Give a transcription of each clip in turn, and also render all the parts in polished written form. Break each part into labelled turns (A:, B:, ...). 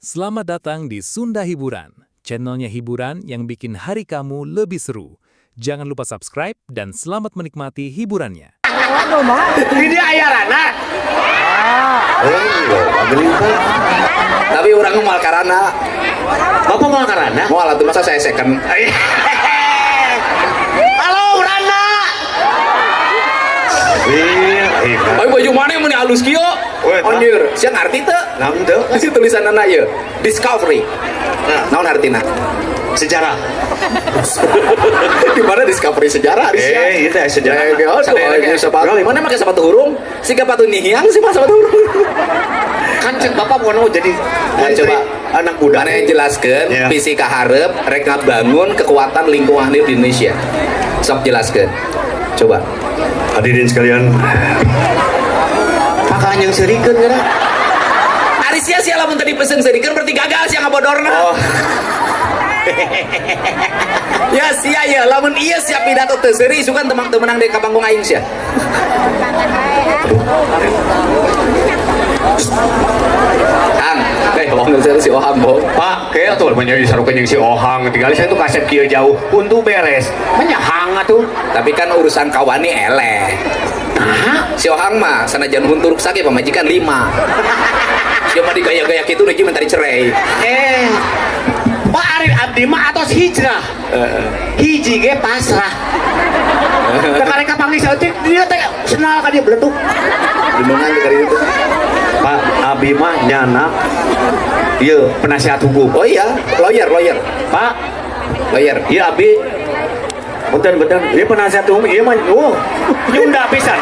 A: Selamat datang di Sunda Hiburan, channelnya hiburan yang bikin hari kamu lebih seru. Jangan lupa subscribe dan selamat menikmati hiburannya.
B: Ini aya rana.
C: Tapi urang moal karana.
B: Bapak moal karana?
C: Moal atuh, masa saya second.
B: Halo, Rana.
D: Iya, iya.
C: Ayo, baju mana yang halus kieu?
D: Weh,
C: Anjir, sia ngarti teu?
D: Naon teu?
C: Si tulisanna ieu, Discovery.
D: Nah.
C: Naon artina?
D: Sejarah.
C: Di mana Discovery sejarah?
D: Eh, itu ya sejarah.
C: Eh, aduh,
D: Sadaya
C: aduh, sepatu. Mana pakai sepatu hurung? Siga sepatu nihiang sih mah sepatu hurung.
B: Kan cek Bapak mau jadi
C: Nah,
D: menteri
C: coba
D: anak muda.
C: Mana yang jelaskan
D: Ya.
C: visi kaharep rek ngabangun kekuatan lingkungan hidup di Indonesia. Sok jelaskan. Coba.
D: Hadirin sekalian,
B: Pakah yang serikeun geura.
C: Ari sia sia lamun tadi pesen serikeun berarti gagal sia ngabodorna.
D: Oh.
C: Ya sia ya lamun iya siap pidato teu seuri isukan temang teu menang deui ka panggung aing sia. Kang, eh bohong si Ohang bohong.
D: Pak, kayak tuh menjadi sarukan yang si Ohang. Tinggal saya tuh kasep kieu jauh. Untuk beres. Menyahang atuh.
C: Tapi kan urusan kawani eleh.
B: Nah,
C: Si Ohang mah sanajan huntur rusak ya pamajikan 5. Sia mah digaya-gaya kitu deui minta dicerai.
B: Eh. Pak Arif abdi mah atos hijrah. Hiji ge pasrah. Teu karek kapanggih saeutik dia teh senal ka dia beletuk.
C: Gunungan di kali itu.
D: Pak, abi mah nyana. Iya, penasihat hukum.
C: Oh iya, lawyer, lawyer,
D: Pak,
C: lawyer.
D: iya abi. Bentar, bentar. Iya penasihat hukum, iya mah. Oh, nyunda pisan.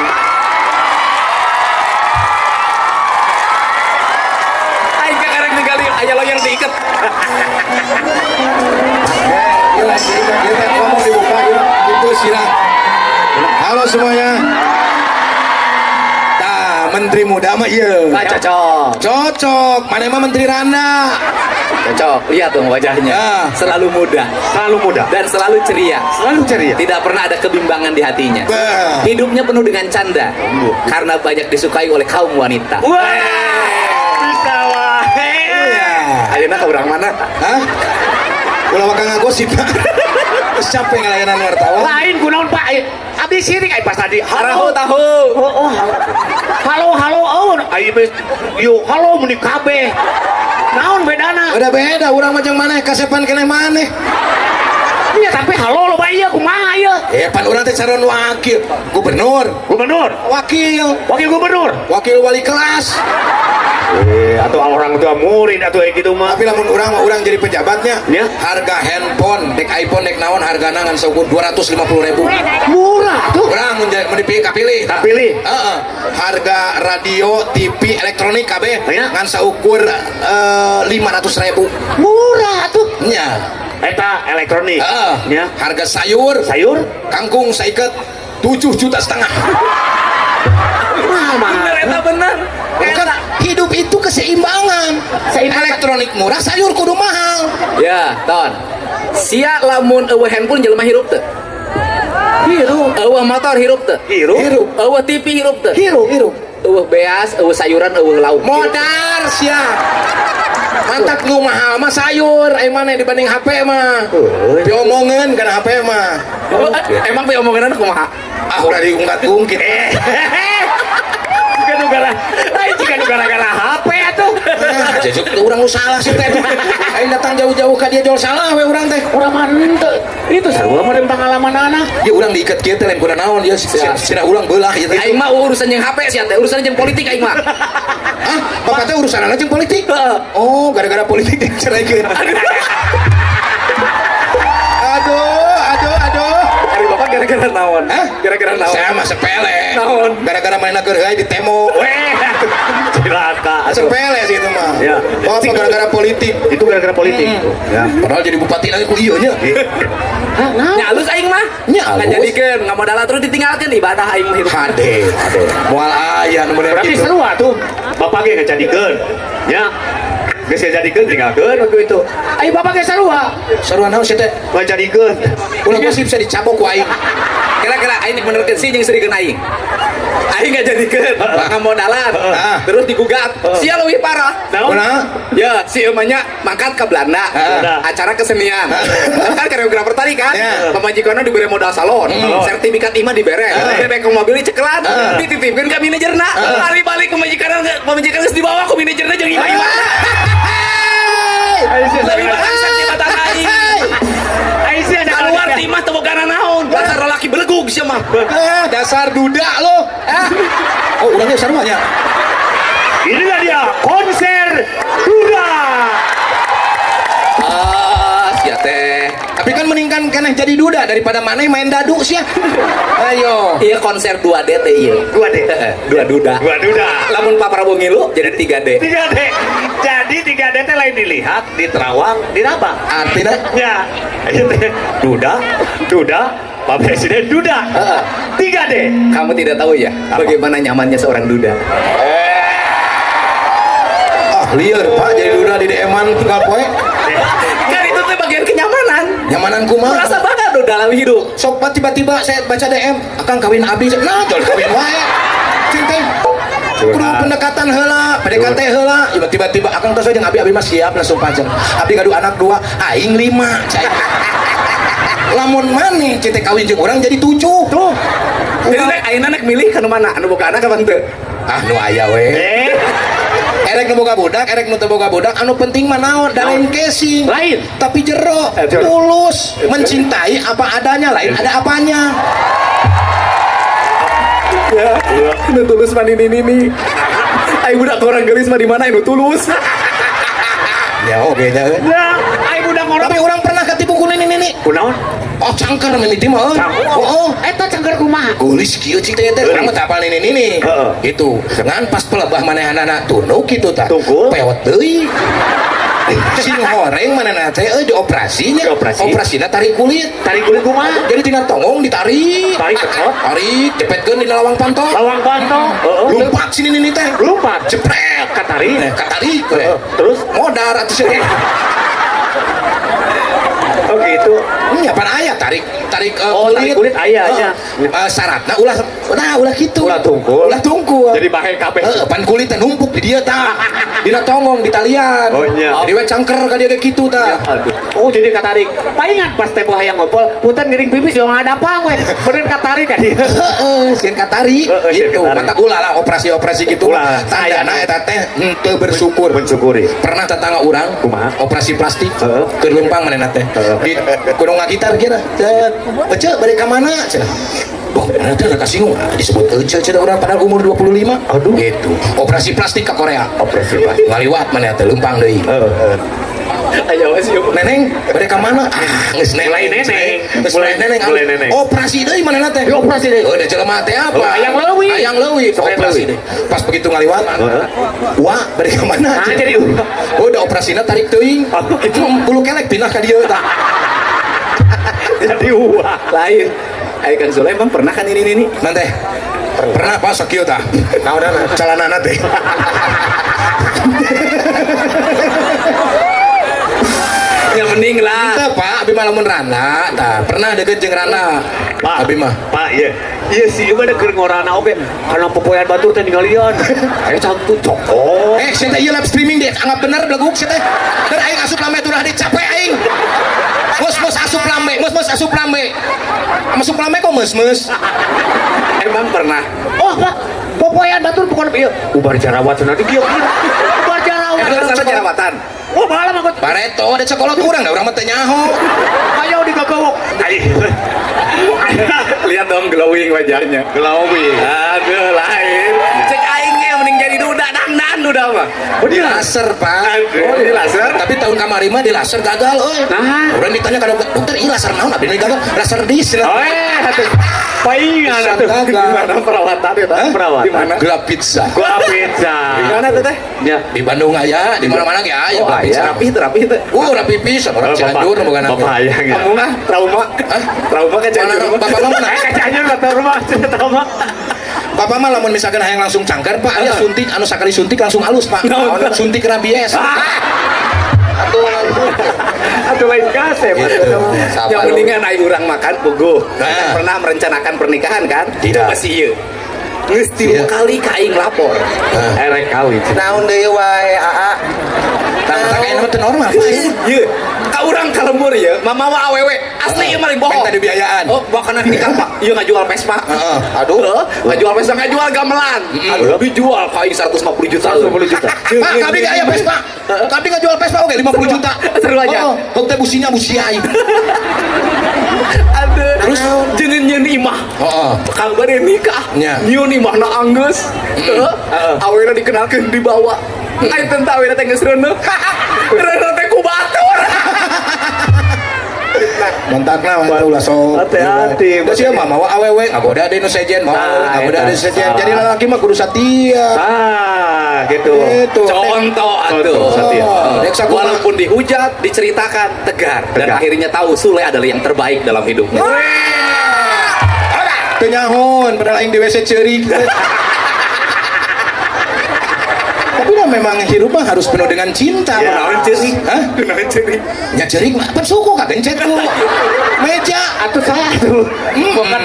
C: Aing kakarek ningali aya lawyer diiket.
E: Gila, gila, kita ngomong dibuka, gila. Itu sirah. Halo semuanya. Tah, menteri muda mah iya.
C: Ah, cocok.
E: Cocok. Mana emang menteri Randa?
C: Cocok. Lihat dong wajahnya.
E: Ya.
C: Selalu muda
D: Selalu muda.
C: dan selalu ceria.
D: Selalu ceria.
C: Tidak pernah ada kebimbangan di hatinya.
E: Bah.
C: Hidupnya penuh dengan canda karena banyak disukai oleh kaum wanita.
D: Wah, bisa wae.
E: Iya.
C: Ayeuna ka urang mana?
E: Hah? Ulah wakang ngagosip. Terus capek ngelayanan wartawan.
B: Lain kunaon Pak? Abdi sirik ai pas tadi.
C: Halo
B: Halo.
C: tahu.
B: Oh, oh, halo. Halo, halo, oh. Ai geus yo halo meni kabeh. Naon bedana?
E: Udah beda, urang mah jeung maneh kasepan keneh maneh.
B: Iya, tapi halo loba ieu kumaha ieu?
E: Eh, pan urang teh calon wakil gubernur,
D: Gubernur,
E: wakil,
D: wakil gubernur.
E: wakil wali kelas.
D: Eh, atau orang tua murid atau kayak gitu mah.
E: Tapi lamun urang mah urang jadi pejabatnya,
D: Ya.
E: harga handphone, dek iPhone dek naon hargana ngan saukur 250.000.
B: Murah tuh.
E: Urang mun mun dipilih kapilih.
D: Kapilih.
E: Heeh. Harga radio, TV, elektronik kabeh
D: Ya.
E: ngan saukur 500.000.
B: Murah tuh.
E: Nya.
D: Eta elektronik.
E: Heeh.
D: Ya.
E: Harga sayur,
D: Sayur
E: kangkung saiket 7,5 juta.
B: Mahal mahal.
C: Bener eta bener.
E: Bukan, hidup itu keseimbangan.
B: Seimbangan.
E: Elektronik murah, sayur kudu mahal.
C: Ya, ton. Sia lamun eueuh handphone jelema hirup teu?
B: Hirup.
C: Eueuh motor hirup teu?
D: hirup.
E: Hirup.
C: Eueuh TV hirup teu?
B: Hirup.
E: Hirup.
C: Eueuh beas, eueuh sayuran, eueuh lauk.
E: Modar sia. Mantap nu mahal mah sayur, eh mana dibanding HP mah. Diomongeun kana HP mah.
C: Oh, emang pe omongan kumaha?
E: Ah udah diungkat-ungkit.
D: Jika nu gara, ai jika nu gara-gara HP atuh.
E: Ah, jajuk tuh urang nu salah sih teh. Aing datang jauh-jauh ka dia jual salah we urang teh.
B: Urang mah henteu. Itu sarua mah pengalaman anak.
E: Ya urang diikat kieu teh lain kuna naon ya sirah urang beulah ieu teh.
C: Aing mah urusan jeung HP sia teh, urusan jeung politik aing mah.
E: Hah? Bapak teh urusan jeung politik?
C: Heeh.
E: Oh, gara-gara politik diceraikeun. Aduh, aduh, aduh.
C: Ari bapak gara-gara naon?
E: Hah?
C: Gara-gara naon?
E: Saya mah sepele.
C: Naon?
E: Gara-gara mainna keur heula di temo.
D: Weh, cilaka atuh.
E: Sepele sih itu mah.
D: Ya.
E: Bapak gara-gara politik.
D: Itu gara-gara politik. Ya.
E: Padahal jadi bupati lagi ku ieu nya.
B: Hah, naon?
C: Nya alus aing mah.
E: Nya alus.
C: Ngajadikeun ngamodalan terus ditinggalkeun ibadah aing mah hirup.
E: Hade, hade. Moal aya nu bener
D: Berarti
E: gitu.
D: seru atuh. Bapak ge ngajadikeun. Ya. Geus ngajadikeun tinggalkeun waktu itu.
B: Ai bapak ge sarua.
E: Sarua naon sih teh?
D: Ngajadikeun.
E: Ulah gosip saya dicabok ku aing.
C: Kira-kira aing nek benerkeun si jeung serikeun aing. Aing nggak jadikeun, ngamodalan. Terus digugat. Sia leuwih parah.
D: Naon?
E: Kunaon?
C: Ya, si eumanya mangkat ke Belanda. Acara kesenian. Kan koreografer tadi kan.
E: Ya.
C: Pamajikanna dibere modal salon, sertifikat imah dibere. Bebek mobil dicekelan, dititipkeun ka manajerna. Hari balik pamajikanna pamajikan geus dibawa ku manajerna jeung imah-imah. Lebih parah sertifikat aing.
D: Aing sih ada
C: Keluar ti imah teu boga naon. Dasar lalaki belegug sia mah.
E: Ah, dasar duda lo. Ah. Oh, urangnya sarua nya.
D: Inilah dia konser Duda.
C: Ah, sia teh.
E: Tapi kan mendingkan keneh jadi duda daripada maneh main dadu sih. Ayo.
C: Iya konser 2D teh ieu.
D: 2D.
C: Dua duda.
D: Dua duda.
C: Lamun Pak Prabowo ngilu jadi 3D.
D: 3D. Jadi 3D teh lain dilihat, diterawang, diraba.
E: Artinya
D: Ya. Ieu teh Duda, Duda, Pak Presiden Duda.
C: Heeh.
D: 3D.
C: Kamu tidak tahu ya bagaimana nyamannya seorang duda.
E: ah lieur Pak jadi duda di DM-an tinggal poe.
C: Kan itu tuh bagian kenyamanan.
E: Nyamanan kumaha?
C: Merasa banget tuh dalam hidup.
E: Sok Pak tiba-tiba saya baca DM, akang kawin abdi. Nah, jual kawin wae. Cinta. Kudu pendekatan heula, PDKT heula. Tiba-tiba akang tos jeung abi, abi mah siap langsung pajak. Abdi gaduh anak dua, aing lima. Cai. Lamun maneh cinta kawin jeung urang jadi tujuh.
D: Tuh.
C: Jadi nek ayeuna nek milih kanu mana? Anu boga anak apa henteu?
E: Ah nu aya we.
D: Eh,
E: Erek nu boga budak, erek nu teu boga budak, anu penting mah naon? Da lain casing.
D: Lain.
E: Tapi jero,
D: Eh, jero.
E: tulus, mencintai apa adanya, lain ada apanya.
C: Ya, nu tulus mah ini ini. Aing budak orang geulis mah di mana nu tulus?
E: Ya oke nya.
D: Ya, aing budak ngorok.
E: Tapi orang pernah ketipu ku nini nini.
D: Kunaon?
E: Oh cangker mimiti mah.
D: Cangker.
E: Oh, oh.
D: Eta cangker kumaha?
E: Geulis kieu cik teh teh urang mah teu apal nini nini.
D: Heeh.
E: Gitu. Ngan pas pelebah manehanana tunuk kitu tah.
D: Tungkul.
E: Pewot deui. Sing horeng manehna teh euy dioperasinya.
D: Dioperasi.
E: Operasina tarik kulit.
D: Tarik kulit kumaha?
E: Jadi tina tonggong ditarik.
D: Tarik cekot.
E: Tarik, jepetkeun dina lawang panto.
D: Lawang panto. Heeh.
E: Lumpat sini nini teh.
D: Lumpat.
E: Jepret.
D: Katarik.
E: Eh, katarik we.
D: Heeh. Terus?
E: Modar atuh sih.
D: Oh gitu.
E: Ya pan aya tarik tarik
D: Oh, tarik kulit aya nya.
E: Syaratna ulah nah ulah kitu.
D: Ulah tungkul.
E: Ulah tungkul.
D: Jadi bahe kabeh.
E: Heeh, pan kulit teh numpuk di dia tah. Dina tonggong di talian.
D: Oh, nya.
E: Jadi we cangker ka dia ge kitu tah.
D: Aduh. Oh jadi katarik. Palingan pas teh hayang ngompol, punten ngiring pipis yo ngadapang we. Bener katarik ka dia.
E: Heeh, sieun katarik
D: Heeh, sieun
E: gitu.
D: katarik.
E: Mata ulah lah operasi-operasi gitu.
D: Ulah.
E: Tandana eta teh henteu bersyukur.
D: Mensyukuri.
E: Pernah tetangga urang
D: Kumaha?
E: operasi plastik
D: Heeh.
E: keur leumpang manehna teh.
D: Heeh.
E: Di kudu ngagitar kira. Cet, Ece bade ka mana cenah. Wah, mana teh rada kasinggung. Ah, disebut Ece cenah urang padahal umur 25.
D: Aduh.
E: Gitu. Operasi plastik ke Korea.
D: Operasi plastik.
E: Ngaliwat manehna teh leumpang deui.
D: Heeh.
C: Ayo wes yuk.
E: Neneng, bade ka mana? Ah, geus neneng.
D: Mulai neneng.
E: Geus mulai neneng.
D: Mulai neneng.
E: Operasi deui manehna teh.
D: Di operasi deui.
E: Oh, da jelema teh apa?
D: Oh, hayang leuwih.
E: Hayang leuwih.
D: Sok hayang
E: Operasi
D: leuwih.
E: deui. Pas begitu ngaliwat,
D: Heeh.
E: wah, bade ka mana?
D: Nah, jadi
E: Oh, udah operasinya tarik teuing.
D: Oh,
E: Itu bulu kelek pindah ka dieu tah.
D: Jadi uang.
C: Lain. Ayo Kang Soleh emang pernah kan ini ini?
E: Nanti pernah pas sakieu tah.
D: Naonana?
E: Calanana teh.
C: Ya mending lah.
E: Teu Pak, abi mah lamun rana tah. Pernah deket jeung rana.
D: Pak,
E: Abi mah.
D: Pak, iya. Iya sih, ieu mah da keur ngorana oge. Karena popoean batur teh ninggalian. Aya cantu cokot.
E: Eh, sia teh ieu live streaming deh, anggap bener beleguk sia teh. Keur aing asup lambe turah di capek aing. Mus mus asup lambe, mus mus asup lambe. Masuk lambe kok mus mus.
C: Emang pernah.
B: Oh Pak, popoean batur pokoknya ieu.
D: Ubar jarawat cenah di kieu. Ubar jarawat.
C: Emang sama jerawatan.
D: Wah, malam aku
E: Bareto ada sekolah kurang da urang mah teu nyaho.
D: ayo digagawok. Ai.
C: Lihat dong glowing wajahnya.
D: Glowing.
C: Aduh lain. Cek aing ge mending jadi duda dangdan duda mah.
E: Di laser, Pak.
C: Oh, di laser.
E: Tapi tahun kamari mah di laser gagal euy.
D: Nah.
E: Urang ditanya ka dokter, dokter ieu laser naon abdi gagal? Laser dis.
D: Oh, eh, atuh. Paingan atuh.
E: Gagal.
C: Di mana perawatan ya?
E: Hah?
D: Perawatan.
C: Di mana?
E: Gelap pizza.
D: Gua pizza.
C: Di mana tuh teh?
D: Ya.
E: Di Bandung aya, di mana-mana ge aya
C: Oh,
E: gelap pizza.
C: rapi teh rapi teh.
E: Rapi pisan orang Cianjur bukan apa.
D: Bapak hayang ya.
C: Kamu mah trauma.
E: Hah?
C: Trauma ke Cianjur.
E: Mana
C: mah.
E: bapak mah mana?
D: Eh, ke Cianjur atau rumah trauma.
E: Bapak mah lamun misalkan hayang langsung cangker, Pak, aya suntik anu sakali suntik langsung halus, Pak. Suntik rabies. Atuh
D: Atau lain kasep.
E: Gitu.
C: Yang mendingan aing urang makan puguh.
E: Nah.
C: Pernah merencanakan pernikahan kan?
E: Tidak.
C: Coba sih ieu. Geus 3 kali ka aing lapor.
D: Erek kawin.
E: Naon deui wae aa. Tah kayaknya mah teu normal.
C: Ye, ka urang ka lembur ye, mamawa awewe asli ieu mah lain bohong.
E: Minta dibiayaan.
C: Oh, bahkan nikah Pak. Ieu ngajual Vespa.
E: Heeh. Aduh.
C: Heeh, ngajual Vespa, ngajual gamelan. Aduh, dijual ka aing 150 juta.
D: 150 juta.
E: Pak, kami gak aya Vespa. Kami nggak jual Vespa oke 50 juta.
C: Seru aja.
E: Oh, kok teh businya busi aing.
C: Aduh. Terus jeung nyeun imah.
E: Heeh.
C: Kang bade nikah.
E: Nya.
C: Nyieun imahna anggeus. Heeh. Awena dikenalkeun dibawa. Aing teu awena teh geus reuneuh. Reuneuh teh ku batur.
E: Mantakna mah ulah sok.
D: Hati-hati.
E: Da sia mah mawa awewe ngagoda deui nu sejen, mawa awewe
D: Nah,
E: ngagoda
D: eta.
E: deui sejen. Jadi lalaki mah kudu satia.
D: Ah, gitu.
E: Gitu.
C: Contoh atuh.
D: Contoh, setia.
E: Oh, dek sakumaha.
C: Walaupun dihujat, diceritakan tegar dan
D: Tegar.
C: akhirnya tahu Sule adalah yang terbaik dalam hidupnya.
E: Teu nyahoan padahal aing di WC ceurik. Tapi dah memang hidup mah harus penuh dengan cinta.
D: Ya.
C: Kunaon ceurik?
E: Hah?
C: Kunaon ceurik?
E: Ya ceurik mah pan suku kagencet ku. Meja
D: Atuh satu.
E: bukan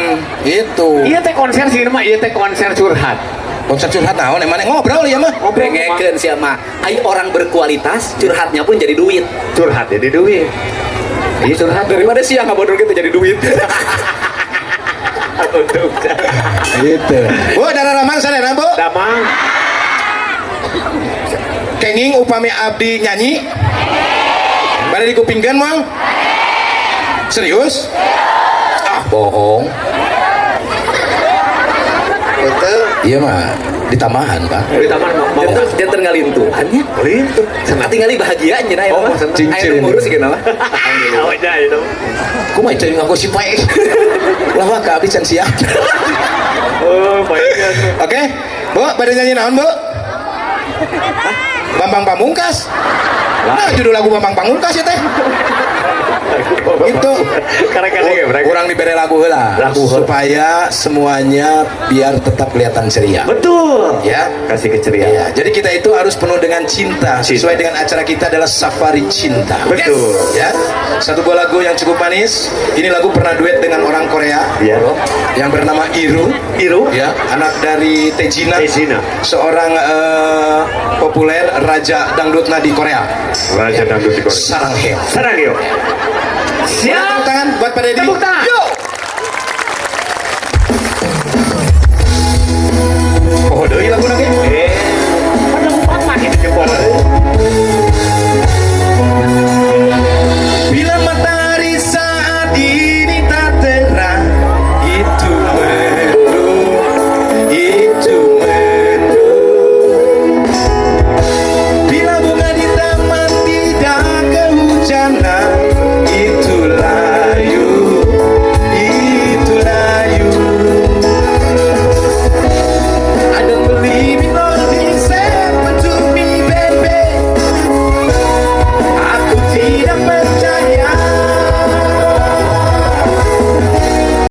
E: itu.
D: Iya teh konser sih mah, iya teh konser curhat.
E: Konser curhat naon emang ngobrol ya mah.
C: Dengekeun sia mah. Ai orang berkualitas curhatnya pun jadi duit.
D: Curhat jadi duit. Iya curhat.
C: Daripada sia ngabodor kita jadi duit.
D: Untuk
E: Gitu. Bu, darah ramang sadayana, Bu.
D: Damang.
E: Kenging upami abdi nyanyi. Bade dikupingkeun moal? Serius? Ah, bohong.
B: Betul.
E: Iya mah ditambahan, Pak.
D: Di taman mau
C: Janten janten ngalintuhan nya.
D: Lintuh.
C: Tinggali bahagia nya
D: Oh,
C: mah.
D: seneng.
E: Cincin.
C: Aya nu ngurus gitu mah.
D: Awalnya itu.
E: Kumaha cai ngaku si pae. Ulah mah ka abdi can siap.
D: Oh, baiknya.
E: Oke. Bu, bade nyanyi naon, Bu? Hah? Bambang Pamungkas. Nah, judul lagu Bambang Pamungkas ya teh. Itu.
D: Karena-karena ya, mereka.
E: Kurang diberi lagu heula.
D: Lagu heula.
E: Supaya semuanya biar tetap kelihatan ceria.
D: Betul.
E: Ya.
D: Kasih keceriaan.
E: Iya, jadi kita itu harus penuh dengan cinta. Sesuai dengan acara kita adalah Safari Cinta.
D: Betul.
E: Ya. Satu buah lagu yang cukup manis. Ini lagu pernah duet dengan orang Korea.
D: Iya.
E: Yang bernama Iru.
D: Iru.
E: Ya, anak dari Tejina.
D: Tejina.
E: Seorang populer raja dangdutna di Korea.
D: Raja dangdut di Korea.
E: Sarang Heo.
D: Sarang yuk. Siap.
E: Tepuk tangan buat Pak Deddy.
D: Tepuk tangan.
E: Yo.